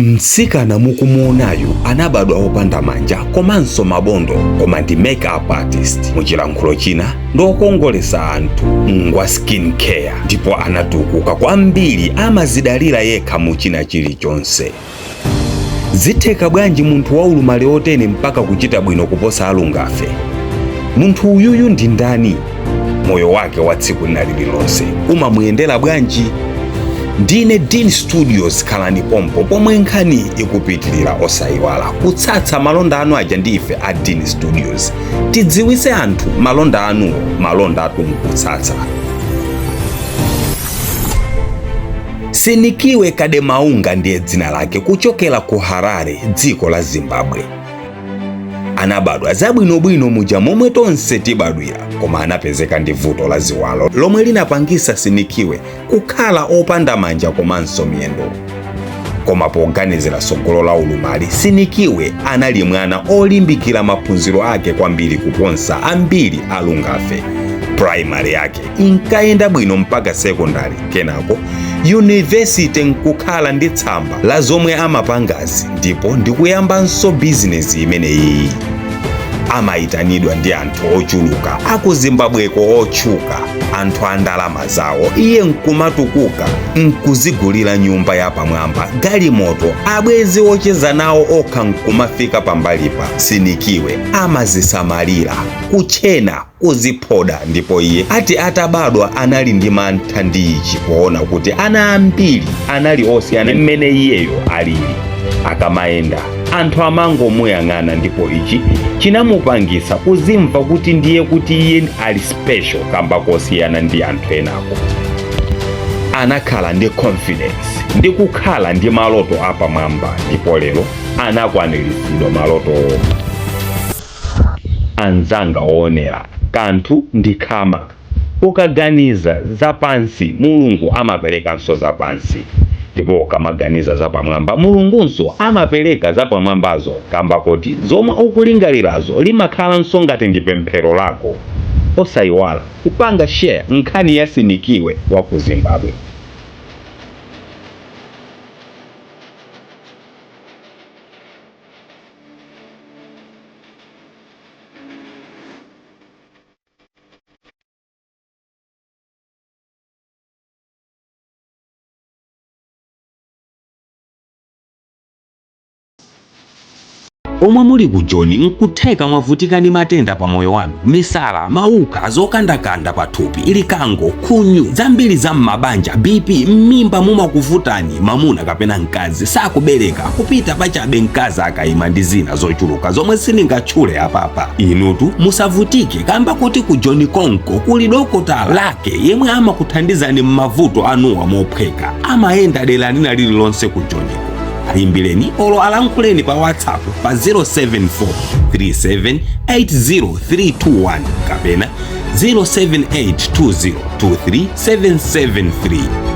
Mtsikana mukumuonayu anabadwa wopanda manja komanso mabondo, koma ndi makeup artist. Muchilankhulo china ndokongolesa anthu, ngwa skin care, ndipo anatukuka kwambiri, amazidalira yekha mu china chilichonse. Zitheka bwanji munthu waulumali otene mpaka kuchita bwino kuposa alungafe? Munthu uyuyu ndi ndani? Moyo wake wa tsiku lina lililonse umamuyendera bwanji? Ndine Dean Studios, khalani pompo pomwe nkhani ikupitilira. Osayiwala kutsatsa malonda anu aja ndi ife a Dean Studios. Tidziwise anthu malonda anuwo, malonda atu nkutsatsa. Sinikiwe Kademaunga ndiye dzina lake, kuchokera ku Harare, dziko la Zimbabwe. Anabadwa zabwinobwino muja momwe tonse tibadwira, koma anapezeka ndi vuto la ziwalo lomwe linapangisa Sinikiwe kukhala opanda manja komanso miyendo. Koma poganizira tsogolo la ulumali, Sinikiwe anali mwana olimbikira maphunziro ake kwambiri kuposa ambiri alungafe. Primary yake inkayenda bwino mpaka secondary, kenako university, nkukhala ndi tsamba la zomwe amapangazi, ndipo ndikuyambanso bizinesi imeneyi. Amayitanidwa ndi anthu ochuluka aku Zimbabweko otchuka, anthu a ndalama zawo, iye nkumatukuka, nkuzigulira nyumba yapamwamba, galimoto, abwenzi ocheza nawo okha nkumafika pambalipa. Sinikiwe amazisamalira, kuchena, kuziphoda, ndipo iye ati atabadwa anali ndi mantha ndi ichi poona kuti ana ambiri anali osiyana mmene iyeyo alili. Akamayenda anthu amangomuyang'ana, ndipo ichi chinamupangisa kuzimva kuti ndiye kuti iye ali special kamba kosiyana ndi anthu enako. Anakhala ndi confidence ndi kukhala ndi maloto apamwamba, ndipo lero anakwaniritsidwa malotowo. Anzanga oonera, kanthu ndi khama. Ukaganiza zapansi, Mulungu amaperekanso zapansi, ndipo ukamaganiza zapamwamba, Mulungunso amapereka zapamwambazo, kamba kuti zomwe ukulingalirazo limakhalanso ngati ndi pemphero lako. Osayiwala kupanga share nkhani ya Sinikiwe wa ku Zimbabwe. Omwe muli ku Joni, nkutheka mwavutika ndi matenda pa moyo wanu, misala, mauka, zokandakanda pathupi, likango, khunyu, zambiri za m'mabanja, BP, m'mimba mumakuvutani, mamuna kapena mkazi sakubereka, kupita pachabe mkazi akayima, ndi zina zochuluka zomwe sindingatchule apapa. Inutu musavutike, kamba kuti ku Joni konko kuli dokotala lake yemwe amakuthandizani m'mavuto anuwa mophweka. Amayenda dera lina lililonse ku Joniko. Ayimbireni olo alankhuleni pa WhatsApp pa 074 3780321 kapena 0782023 773.